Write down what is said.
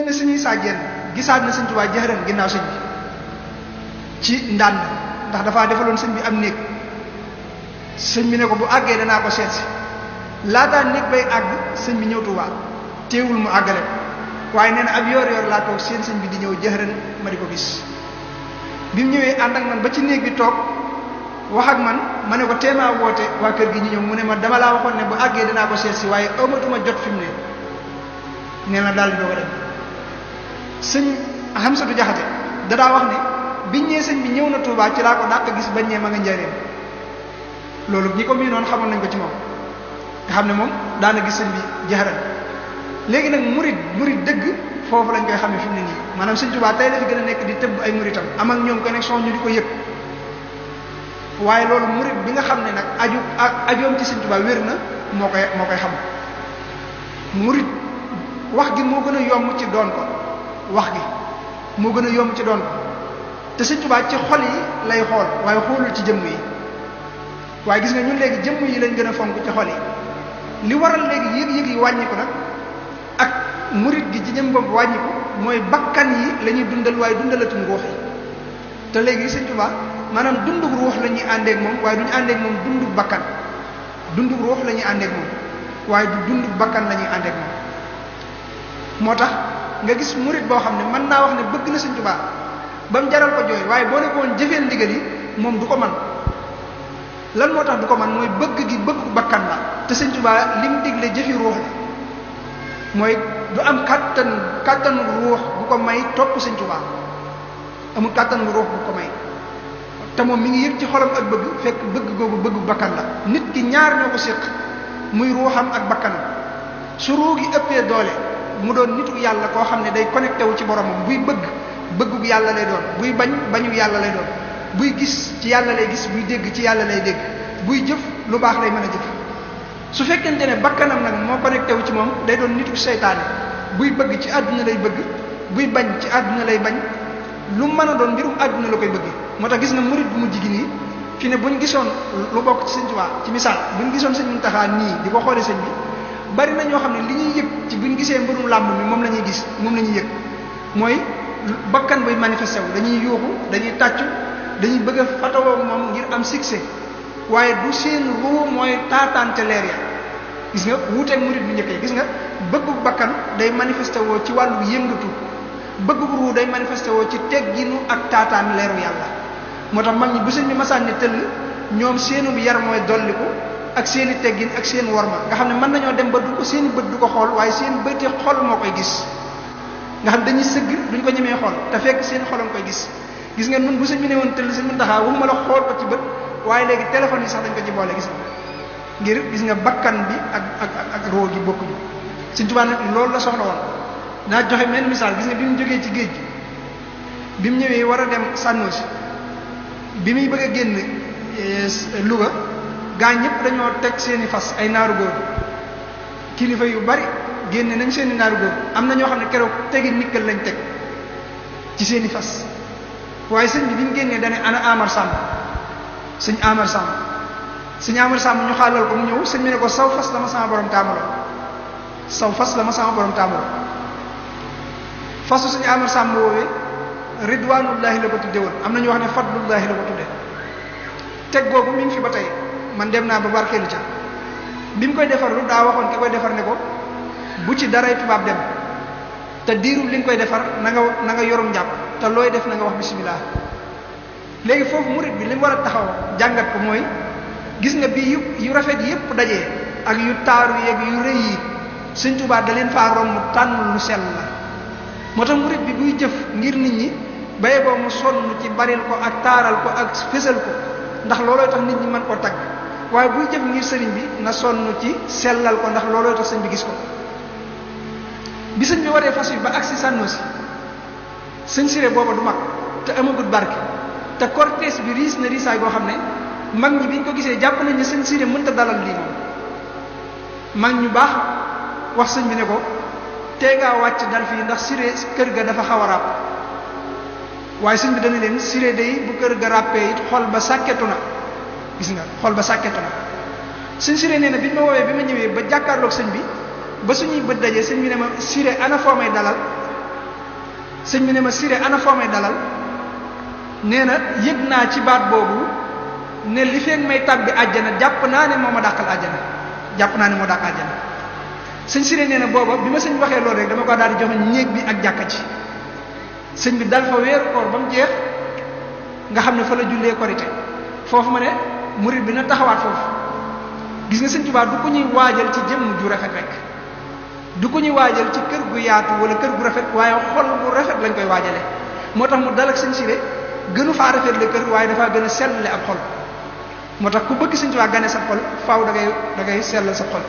ne suñuy sàjjeen gisaat na sëñ Tuubaa jëxëran ginnaaw sëñ bi ci ndànd ndax dafaa defaloon sëñ bi am néeg sëñ bi ne ko bu àggee danaa ko seet si laataa néeg bay àgg sëñ bi ñëw Tuubaa teewul mu àggale waaye nee na ab yoor laa toog seen sëñ bi di ñëw jëxëran ma di ko gis bi mu ñëwee ànd ak man ba ci néeg bi toog wax ak man ma ne ko teemaa woote waa kër gi ñu ñëw mu ne ma dama laa waxoon ne bu àggee danaa ko seet si waaye amatuma jot fi mu ne nee na daal di doog a dem sëñ Hamsatu Jaxate dadaa wax ne biñ ñee sëñ bi ñëw na Tuubaa ci laa ko dàq gis bañ ñee ma nga njëriñ loolu ñi ko mii noonu xamoon nañ ko ci moom nga xam ne moom daana gis sëñ bi jaxaran léegi nag murid dëgg foofu lañ koy xamee fi mu ne nii maanaam sëñ Tuubaa tey la fi gën a nekk di tëbb ay muritam am ak ñoom connexion ñu di ko yëg waaye loolu murid bi nga xam ne nag ajoom ci sëñ Tuubaa wér na moo koy xam murid wax gi moo gën a yomb ci doon ko wax gi moo gën a yomb ci doon ko te sëñ Tuubaa ci xol yi lay xool waaye xoolul ci jëmm yi waaye gis nga ñun léegi jëmm yi lañ gën a fonk ci xol yi li waral léegi yëg-yëg yi wàññiku nag ak murid gi ci jëm bopp wàññiku mooy bakkan yi la ñuy dundal waaye dundalatuñ ruux yi te léegi sëñ Tuubaa maanaam dundug ruux la ñuy àndeek moom waaye duñu àndeek moom dundug bakkan dundug ruux la ñuy àndeek moom waaye du dundug bakkan la ñuy àndeek moom moo tax nga gis murid boo xam ne mën naa wax ne bëgg na sëñ Tuubaa ba mu jaral ko jooy waaye boo ne ko woon jëfeel ndigal yi moom du ko man lan moo tax du ko man mooy bëgg gi bëggu bakkan la te sëñ Tuubaa lim digle jëfi ruux la mooy du am kàttanu ruux bu ko may topp sëñ Tuubaa amul kàttanu ruux bu ko may te moom mi ngi yëg ci xolam ak bëgg fekk bëgg googu bëggu bakkan la nit ki ñaar ñoo ko séq muy ruuxam ak bakkanam su ruu gi ëppee doole mu doon nitu yàlla koo xam ne day connecté wu ci boromam buy bëggug yàlla lay doon buy bañu yàlla lay doon buy gis ci yàlla lay gis buy dégg ci yàlla lay dégg buy jëf lu baax lay mën a jëf su fekkente ne bakkanam nag moo connecté wu ci moom day doon nitu seytaane buy bëgg ci àdduna lay bëgg buy bañ ci àdduna lay bañ lu mën a doon mbirum àdduna la koy bëgg moo tax gis nga murid bu mujj gi nii fi ne buñ gisoon lu bokk ci sëñ Tuubaa ci misaal buñ gisoon sëñ Muntaxaa nii di ko xoolee sëñ bi bari na ñoo xam ne li ñuy yëg ci buñ gisee mbërum làmb mi moom la ñuy gis moom la ñuy yëg mooy bakkan buy manifesté wu dañuy yuuxu dañuy tàccu dañuy bëgg a fatawoo moom ngir am succès waaye du seen ruu mooy taataante leer ya gis nga wuuteeg murid bu njëkk yi gis nga bëggu bakkan day manifesté woo ci wàllu yëngatu bëggu ruu day manifesté woo ci tegginu ak taataan leeru yàlla moo tax mag ñi bu sëñ bi masaan ni tëll ñoom seenu yar mooy dolliku ak seeni teggin ak seen worma nga xam ne mën nañoo dem ba du ko seeni bët du ko xool waaye seen bëti xol moo koy gis nga xam dañuy sëgg duñ ko ñemee xool te fekk seen xolam koy gis nga nun bu sëñ bi ne woon tëll sëñ Muntaxaa waxuma la xool ko ci bët waaye léegi téléphone yi sax dañ ko ci boole gis nga ngir gis nga bakkan bi ak roo gi bokkuñu Sëñ Tuubaa nag loolu la soxla woon naa joxe mel misaal gis nga bi mu jógee ci géej gi bi mu ñëwee war a dem Sànnoosi bi muy bëgg a génn Louga gaa ñëpp dañoo teg seeni fas ay naaru góor kilifa yu bari génne nañ seeni naaru góor am na ñoo xam ne keroog tegi nikkal lañ teg ci seeni fas waaye sëñ bi mu génnee dane ana Amar Samb sëñ Amar Samb ñu xaalal ko mu ñëw sëñ bi ne ko saw fas la ma sama borom taamaloo fasu sëñ Amar Samb woowee ridwanullahi la ko tudde woon am na ñu wax ne fadlullahi la ko tudde teg googu mi ngi fi ba tey man dem naa ba barkeelu ca bi mu koy defar lu daa waxoon ki koy defar ne ko bu ci daray tubaab dem te diiru li nga koy defar na nga yorum njàpp te looy def na nga wax bismillah léegi foofu murid bi li mu war a taxaw jàngat ko mooy gis nga bi yu rafet yépp dajee ak yu taaru yeeg yu rëy yi Sëñ Tuubaa da leen faa romb tànn lu sell la moo tax murid bi buy jëf ngir nit ñi baye boo mu sonn ci baril ko ak taaral ko ak fésal ko ndax loolooy tax nit ñi mën koo tagg waaye buy jëf ngir sëriñ bi na sonn ci sellal ko ndax loolooy tax sëñ bi gis ko bi sëñ bi waree fas yi ba agsi Sànnoosi sëñ Siré booba du mag te amagut barke te cortège bi riis na riisaay goo xam ne mag ñi biñ ko gisee jàpp nañ ne sëñ Siré mënta dalal lii moom mag ñu baax wax sëñ bi ne ko tee ngaa wàcc dal fii ndax Siré kër ga dafa xaw a ràpp waaye sëñ bi dana leen Siré day bu kër ga ràppee it xol ba sàkketu na gis nga xol ba sàkketu na sëñ Siré nee na biñ ma woowee bi ma ñëwee ba jàkkaarloog sëñ bi ba suñuy bët dajee sëñ bi ne ma Siré ana foo may dalal sëñ bi ne ma Siré ana foo may dalal nee na yëg naa ci baat boobu ne li feeg may tàbbi àjjana jàpp naa ne moo ma dàqal àjjana jàpp naa ne moo dàq àjjana sëñ Siré nee na booba bi ma sëñ waxee loolu rek dama ko daal di joxe néeg bi ak jàkka ci sëñ bi dal fa weeru koor ba mu jeex nga xam ne fa la jullee korite foofu ma ne murid bi na taxawaat foofu gis nga sëñ Tuubaa du ko ñuy waajal ci jëmm ju rafet rek du ko ñuy waajal ci kër gu yaatu wala kër gu rafet waaye xol bu rafet lañ koy waajale moo tax mu dal ak sëñ Siré gënu faa rafet le kër waaye dafaa gën a sellale ab xol moo tax ku bëgg sëñ Tuubaa gane sa xol faaw da ngay sellal sa xol